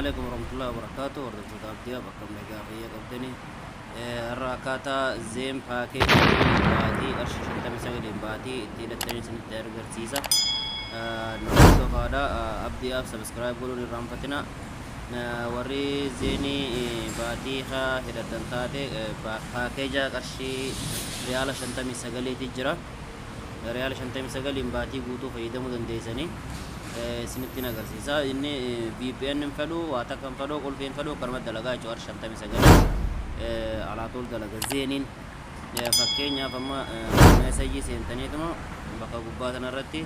Alaikum warahmatullahi wabarakatuh. Hordoftoota Abdii App, akkam nagaa fayyaa qabdanii? Har'a akkaataa Zain paakeejii baatii qarshii 59 baatii itti hidhattanii isinitti agarsiisa. Nu hordofaadha. Abdii App subscribe godhuun irraanfatina. Warri Zainii baatii haa hidhatan taate, paakeeja qarshii riyaala 59ti jira. Riyaala 59n baatii guutuu fayyadamuu dandeessanii isinittiin agarsiisa. Inni VPN hin fedhu, waa takka hin fedhu, qulfii hin fedhu, akkanumatti dalagaa jechuudha. Qarshii 59 alaatuul dalaga Zainiin. Fakkeenyaaf, amma meesajii seentaniituma bakka gubbaa kanarratti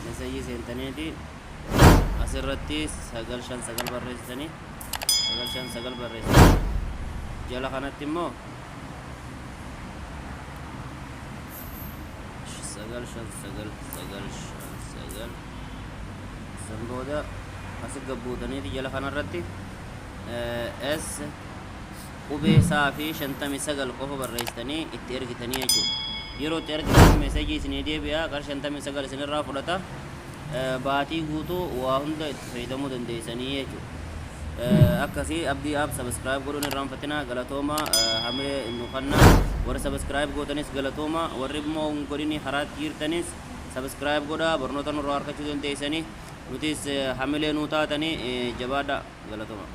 meesajii seentaniiti asirratti 959 barreessitanii, 959 barreessitanii, jala kanatti immoo 959 959. San booda asi gabbuutaniiti jala kanarratti S qubee isaa fi 59 qofa barreessitanii itti ergitanii jechuudha. Yeroo itti ergitan meesajii isinii deebi'a, qar 59 isinirraa fudhata. Baatii guutuu waa hunda itti fayyadamuu dandeessanii jechuudha. Akkasii Abdii App subscribe godhuun irraanfatina. Galatooma, hamilee nu kannaa. Warri subscribe gootanis galatooma, warri immoo hin godhini karaatti jirtanis subscribe godhaa, barnoota nurraa argachuu dandeessanii, nutis hamilee nuu taatanii. Jabaadha, galatooma.